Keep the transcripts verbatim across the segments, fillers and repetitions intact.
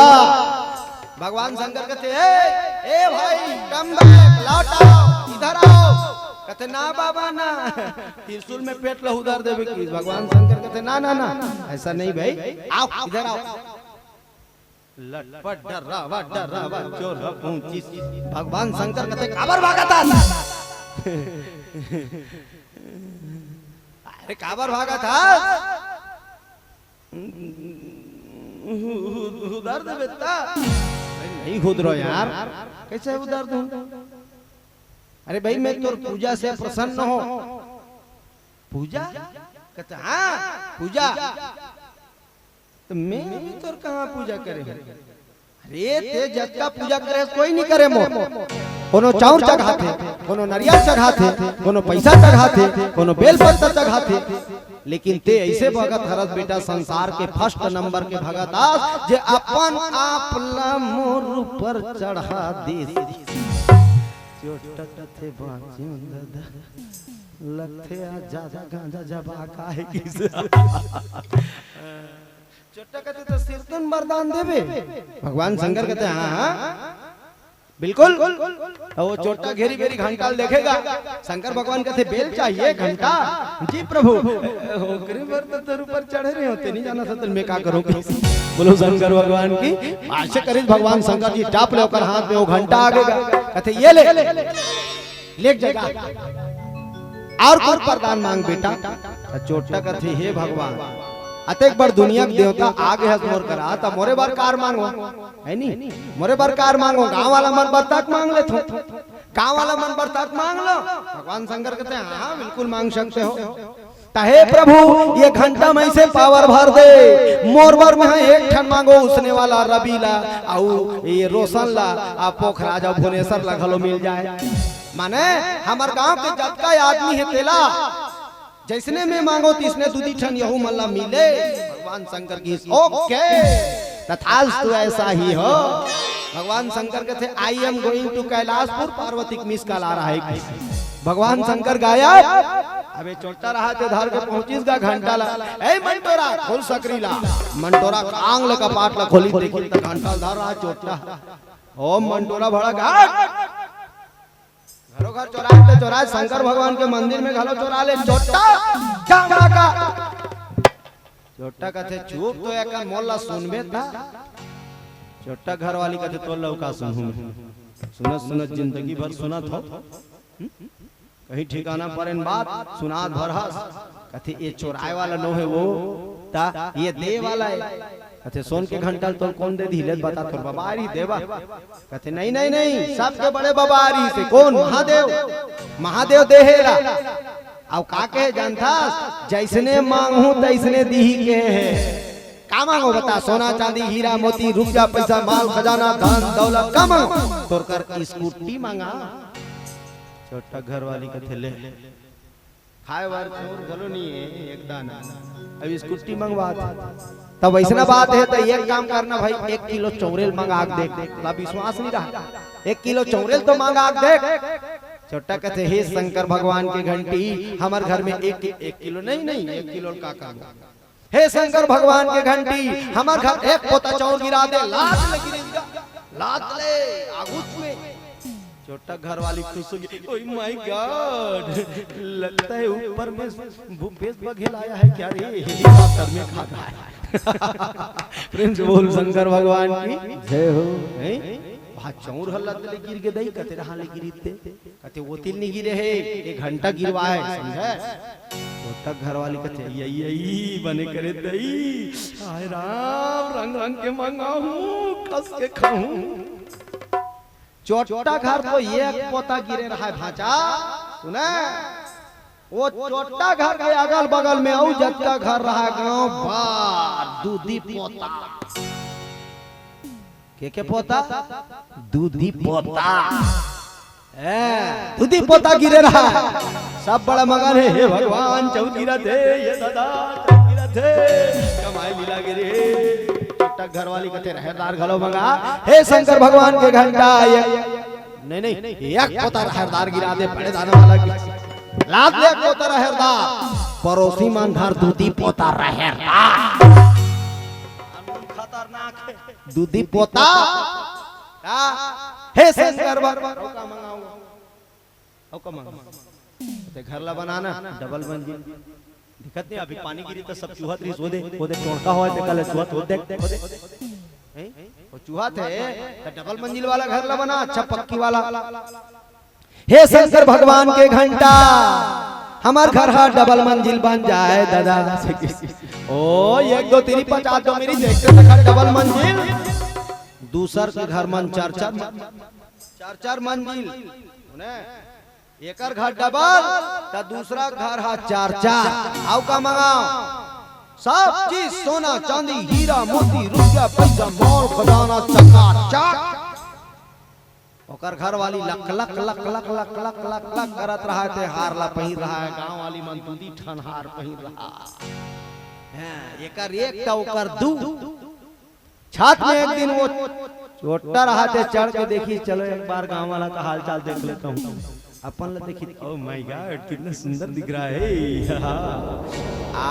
ला। भगवान शंकर कथे, ए, ए भाई, come back, लौट आओ, इधर आओ। कथे, ना बाबा ना, त्रिशूल में पेट ला उधर देबे कि। भगवान शंकर कथे, ना ना ना, ऐसा नहीं भाई, आओ, इधर आओ। लटपट डर्रावा डर्रावा चोर ह पहुंचिस। भगवान शंकर कथे, काबर भागत हस? अरे काबर भागत हस? उधर दे बेटा। अरे नहीं खुद रो यार, कैसे उधर दूं? अरे भाई मैं तोर पूजा से प्रसन्न हो। पूजा? कहते हाँ, पूजा। त मैं भी तोर कहाँ पूजा करे हूँ? अरे ते जतका पूजा करे हस, कोई नहीं करे मोर। कोनो चाउर चघाथे, कोनो नरियर चघाथे, कोनो पैसा चघाथे, कोनो बेल पत्ता चघाथे। लेकिन ते ऐसे भगत हरस बेटा, संसार के फर्स्ट नंबर के भगत आस, जे अपन आप ला मोर ऊपर चढ़ा दिस। चोटक थे बाँचे दादा, लगथे आज ज्यादा गांजा जबा का हे किस। चोट्टा कथे, त सिरतुन वरदान देबे? भगवान शंकर कथे, हाँ, हाँ, बिल्कुल। अउ वो चोट्टा घेरी बेरी घंटा ल देखेगा। शंकर भगवान कथे, बेल चाहिए, घंटा? जी प्रभु। ओकरे बर त तोर ऊपर चढ़े रहे होते, नहीं जाना सतन मैं का करूँ। बोलो शंकर भगवान की। ऐसे करिस भगवान शंकर जी, टाप ले ओकर हाथ में वो घंटा आ गेगा। कथे, ये ले, ले जाएगा। और कोई वरदान मांग बेटा। त चोट्टा कथे, हे भगवान, अतेक बड़ दुनिया के देवता आ गे हस मोर करा, त मोरे बर कार मांगो, है नी? मोरे बर कार मांगो, गांव वाला मन बर तक मांग लेथो। गांव वाला मन बर तक मांग लो। भगवान शंकर कहते हैं, हाँ, बिल्कुल मांग सकते हो। त हे प्रभु, ये घंटा में से पावर भर दे, मोर बर में एक ठन मांगो, उसने वाला रवि ला, अउ ये रोशन ला, आ पोखराज अउ भुवनेश्वर ला घलो मिल जाए। माने हमर गांव के जतका आदमी हे तेला, जैसने में मांगो तिसने दूधी ठन यहू मन ला मिले। भगवान शंकर की ओके, तथास्तु, ऐसा ही हो। भगवान शंकर कहते, I am going to Kailashpur, Parvati के मिस कॉल आ रहा है। भगवान शंकर गायब। अबे चोट्टा रहा ते धर के पहुंचिस गा घंटा ला। ए मंटोरा, खोल सकरी ला। मंटोरा कांग ले कपाट ला खोली, देखी त घंटा धर रहा चोट्टा। ओ मंटोरा भड़क हट। घरो घर चोराए ते चोराए, शंकर भगवान के मंदिर में घलो चोरा ले चोट्टा। का, का, का? चोट्टा कथे, चुप तो एक मोला सुनबे ता। चोट्टा घर वाली कथे, तोला का सुनहूं? सुनत सुनत जिंदगी भर सुनत हो। हम्म? कहीं ठिकाना परेन बात, सुनात भर हस। कथे, ये चोराए वाला नो हे वो, ता ये दे वाला हे। कथे, सोन के घंटा ल तोर कोन दे दिही, ले बता, तोर बबा रही देवा। कथे, नहीं, नहीं, नहीं, सबके बड़े बबा रही से। कोन? महादेव। महादेव दे हे ला। अउ का कहे जानथस, जैसने मांगहूं तैसने दिही कहे हे। का मांगो बता, सोना चांदी हीरा मोती रुपया पैसा माल खजाना धन दौलत का मांगो? तोर कर स्कूटी मांगा। चोट्टा घर वाली कथे, ले। खाए बर चौर घलो नहीं है, एक दाना। अब स्कूटी मंगवा दे। तब ऐसना बात है, तो एक काम करना भाई, एक किलो चौरेल मंगा के देख। ला विश्वास नहीं रहा, एक किलो चौरेल तो मंगा के देख। चोट्टा कथे, हे शंकर भगवान के घंटी, हमर घर में एक, एक किलो नहीं, नहीं, एक किलो का काम। हे शंकर भगवान के घंटी, हमर घर एक पोता चौर गिरा दे, लात ले गिरिस गा, लात ले, आगुच में। चोट्टा घर वाली खुश हो गई, ओह माय गॉड, लगता है ऊपर में भूपेश बघेल आया है क्या रे? ये पातर में खा रहा है। प्रेम से बोल शंकर भगवान की जय हो। हैं? वहाँ चौर हल्ला ले गिर के दई, कते रहा ले गिरी ते। कते वो तिल नहीं गिरे हे, एक घंटा गिरवा है, समझे? चोट्टा घर वाली कथे, "यही, यही बने करे दई। हाय राम, रंग रंग के मंगाहूं, कस के खाहूं।" चोट्टा घर तो एक पोता गिरे रहा है भांचा, सुने? वो चोट्टा घर के अगल बगल में अउ जतका घर रहा है गांव भर, दूधी पोता। के के पोता? दूधी पोता। ए, दूधी पोता गिरे रहा। सब बड़ा मगन हे, हे भगवान, चौथ गिरत हे, ये दादा, चौथ गिरत हे। कमाई लीला गिरे। चोट्टा घर वाली कथे, रहरदार घलो मंगा। हे शंकर भगवान के घंटा, ये नहीं, नहीं, एक पोता रहरदार गिरा दे, बड़े दाना वाला की। लात ले एक पोता रहरदार। पड़ोसी मन घर दूधी पोता रहरदार। खतरनाक है। दूधी पोता। का? हे शंकर भगवान। अउ का मंगाऊं? अउ का मंगाऊं? ते घर ला बनाना, डबल मंजिल। दिखत नहीं, अभी पानी गिरी तो सब चूहत रहिस, वो दे, वो दे टोंका होय, ते कल चूहत, वो देख, वो दे। हैं? वो चूहत हे, तो डबल मंजिल वाला घर ला बना, अच्छा पक्की वाला। हे शंकर भगवान के घंटा, हमर घर हा डबल मंजिल बन जाए दादा। ओ, एक दो तीन पचास दो मेरी देखते तक डबल मंजिल, दूसर के घर मन चार चार, चार चार मंजिल। एकर घर डबल, त दूसरा घर हा चार चार। अउ का मंगाओ? सब चीज सोना, चांदी, हीरा, मोती, रुपया, पैसा, मॉल, खजाना, चकाचक। ओकर घर वाली लक, लक, लक, लक, लक, लक, लक, लक करत रहा, ते हार ला पहिर रहा है, गांव वाली मन दूधी ठन हार पहिर रहा। हैं, एकर एक त ओकर दू। छत में एक दिन वो चोट्टा रहा, ते चढ़ के देखी, चलो एक बार गांव वाला का हाल चाल देख लेता हूँ। अपन ला देखी, "Oh my God, कितना सुंदर दिख रहा है, आ,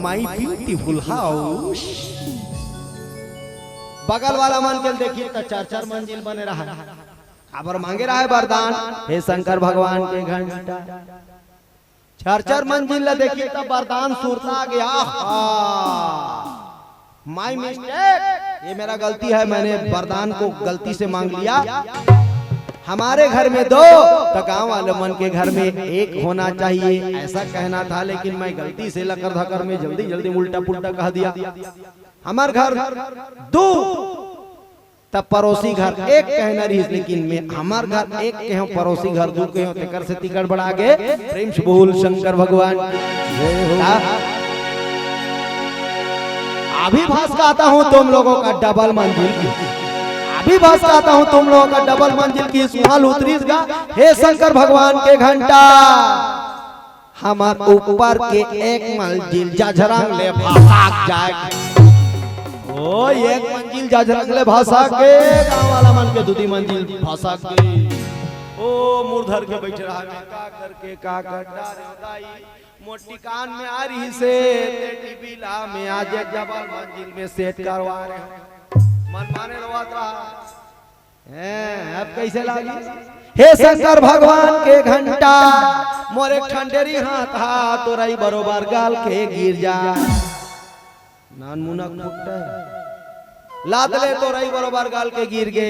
my beautiful house।" बगल वाला मन के देखी, त चार चार मंजिल बने रहा। काबर मांगे रहा है वरदान, हे शंकर भगवान के घंटा। चार चार मंजिल ला देखी, तब वरदान सुरता आ गया। आहा! My mistake, ये मेरा गलती है, मैंने वरदान को गलती से मांग लिया। हमारे घर में दो, तो गांव वाले मन के घर में एक होना चाहिए, ऐसा कहना था, लेकिन मैं गलती से लकर धकर में जल्दी जल्दी उल्टा पुल्टा कह दिया। हमार घर दो, त परोसी घर एक कहे न रहिस, लेकिन मैं हमर घर एक कहे हंव, परोसी घर दू कहे हंव, तेकर सेती गड़बड़ा गे। प्रेम से बोल शंकर भगवान। जय हो। त अभी भसकाता हूँ तुम लोगों का डबल मंजिल की, अभी भसकाता हूँ तुम लोगों का डबल मंजिल की, सुहाल उतरीस गा। हे शंकर भगवान के घंटा, हमर ऊपर के एक मंजिल जझरंग ले भसक जाय। ओ, एक मंजिल जझरंग ले भसक गे, गांव वाला मन के दूधी मंजिल भसक गे। ओ, मुंह धर के बइठे रहा, मैं का करके का कर डारे हंव दाई, मोर टिकान में आ रहिसे, ते टीवी ला मैं आज एक डबल मंजिल में सेट करवा रहे हंव। मन माने रोवत रहा। हैं, अब कइसे लागी? हे शंकर भगवान के घंटा, मोर एक ठन डेरी हाथ हा तोरई बरोबर गल के गिर जाय। नानमुनक फुट्टा लाद ले तोरई बरोबर गल के गिर गे।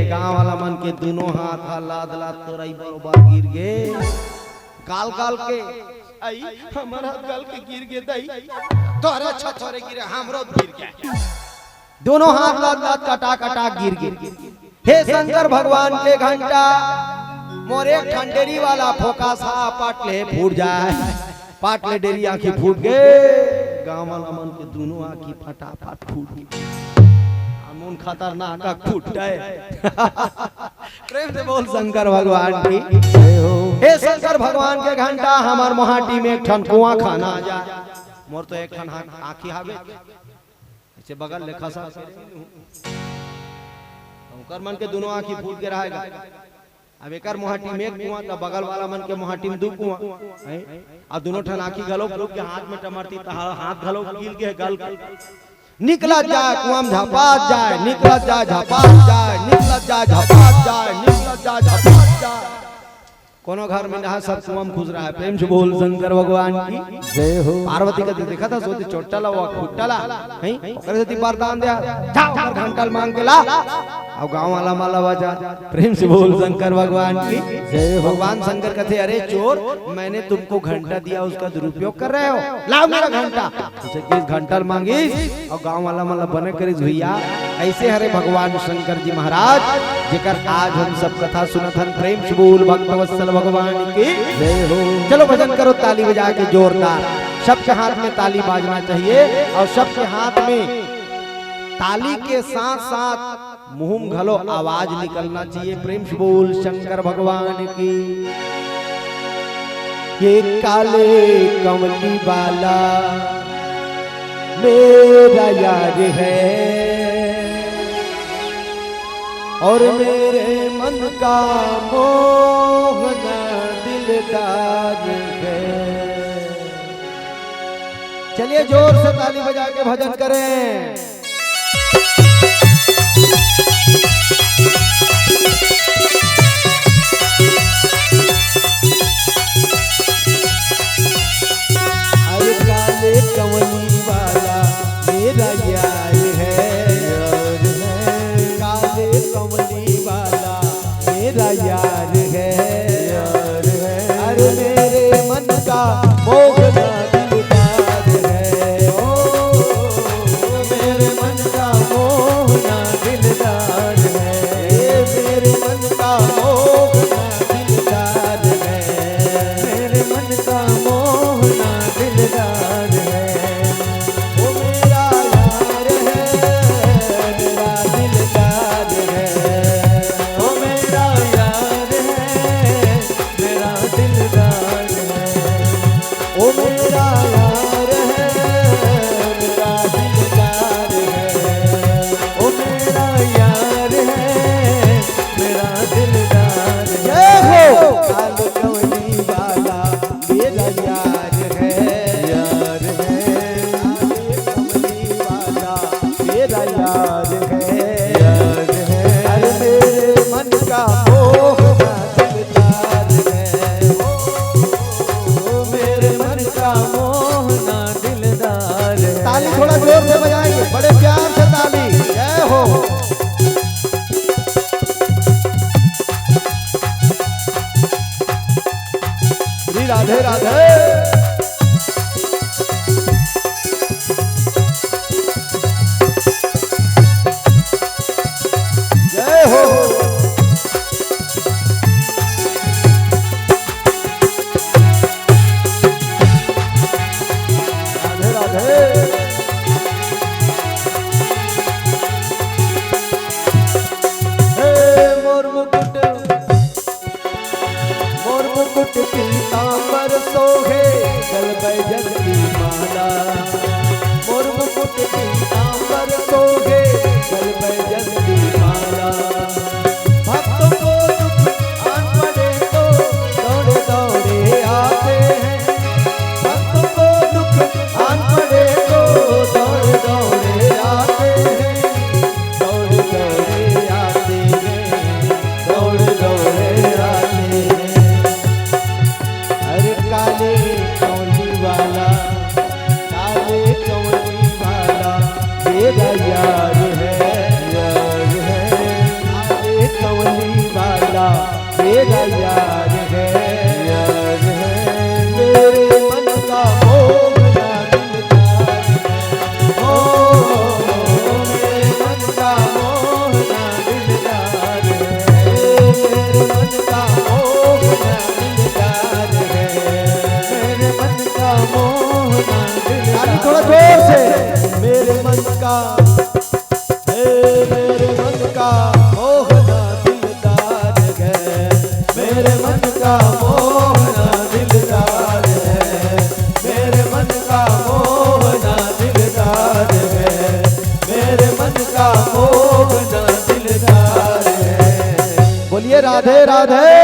गांव वाला मन के दूनों हाथ हा लाद लाद तोरई बरोबर गिर गे। गल गल के, अई, हमर हाथ गल के गिर गे दाई। तोरे अच्छा थोरे गिरे, हमरो गिर गे। दूनों हाथ लाद लाद कटा कटा गिर गे। हे शंकर भगवान के घंटा, मोर एक ठन डेरी वाला फोकस हा पट ले फूट जाय। पट ले डेरी आंखी फूट गे। गांव वाला मन के दूनों आंखी फटाफट फूट गे। अमन खतरनाक आंख फूट जाय। प्रेम से बोल शंकर भगवान की। जय हो। हे शंकर भगवान के घंटा, हमर मोहाटी में एक ठन कुआं खाना आ जाय। मोर तो एक ठन हा-, आंखी हावे। अइसे बगल ले खसा। ओकर मन के दूनों आंखी फूट गे रहे गा। अब एकर मोहाटी में एक कुआं, त बगल वाला मन के मोहाटी में दू कुआं, हैं? अउ दूनों ठन आंखी घलो फूट के हाथ में टमरती, त हा-, हाथ घलो गिर गे, गल के। निकलत जाय, कुआं में झपात जाय, निकलत जाय, झपात जाय, निकलत जाय, झपात जाय, निकलत जाय, झपात जाय। कोनो घर में ना, सब कुआं में खुश रहा। प्रेम से बोल शंकर भगवान की। जय हो। पार्वती कथे, देखत हस, ओती चोट्टा ला, ओ खुट्टा ला, हैं? ओकरे सेती वरदान दे, जा ओकर घंटा ल मांग के ला, अउ गांव वाला मन ला बजा। प्रेम से बोल शंकर भगवान की। जय हो। भगवान शंकर कथे, अरे चोर, मैंने तुमको घंटा दिया, उसका दुरुपयोग कर रहे हो, लाओ मेरा घंटा। जइसे कि घंटा ल मांगिस अउ गांव वाला मन ला बने करिस भइया। अइसे हरे भगवान शंकर जी महाराज, जेकर आज हम सब कथा सुनत हन। प्रेम से बोल भक्तवत्सल भगवान की। जय हो। चलो भजन करो ताली बजा के जोरदार, सबके हाथ में ताली बाजना चाहिए अउ सबके हाथ में ताली के साथ साथ मुंह में घलो आवाज निकलना चाहिए। प्रेम से बोल शंकर भगवान की। ये काले कमली वाला मेरा यार है और मेरे मन का मोहना दिलदार है। चलिए जोर से ताली बजा के भजन करें। अरे काले कमली वाला मेरा यार है, यार है। काले कमली वाला मेरा यार है, यार है। अरे मेरे मन का मोहना दिलदार है, ओ, मेरे मन का मोहना दिलदार है, मेरे मन का मोहना दिलदार है, मेरे मन का मोहना दिलदार है। ओ मेरा यार है, मेरा दिलदार है, ओ मेरा यार है, मेरा दिलदार है। ओ मेरा यार है, मेरा दिलदार है। ओ मेरा यार है, मेरा दिलदार है। जय हो। काल कवली वाला मेरा यार है, यार है। काल कवली वाला मेरा यार है, यार है। अरे मेरे मन का मोहना दिलदार है, ओ, मेरे मन का मोहना दिलदार है। ताली थोड़ा जोर से बजाएंगे, बड़े प्यार से ताली। जय हो। श्री राधे राधे। पीतांबर सोहे गल बैजंती माला, मोर मुकुट पीतांबर सोहे गल बैजंती माला। भक्तों को दुख आन पड़े तो दौड़े दौड़े आते हैं, भक्तों को दुख आन पड़े तो दौड़े दौड़े आते हैं, दौड़े दौड़े आते हैं, दौड़े दौड़े आते हैं। अरे काले कौली वाला, काले कौली वाला मेरा यार है, यार है। काले कौली वाला मेरा यार है, यार है। मेरे मन का मोहना दिलदार है। ओ, मेरे मन का मोहना दिलदार है। मेरे मन का मोहना दिलदार है। मेरे मन का मोहना दिलदार। अभी थोड़ा जोर से। मेरे मन का, हे मेरे मन का मोहना दिलदार है। मेरे मन का मोहना दिलदार है। मेरे मन का मोहना दिलदार है। मेरे मन का मोहना दिलदार है। बोलिए राधे राधे।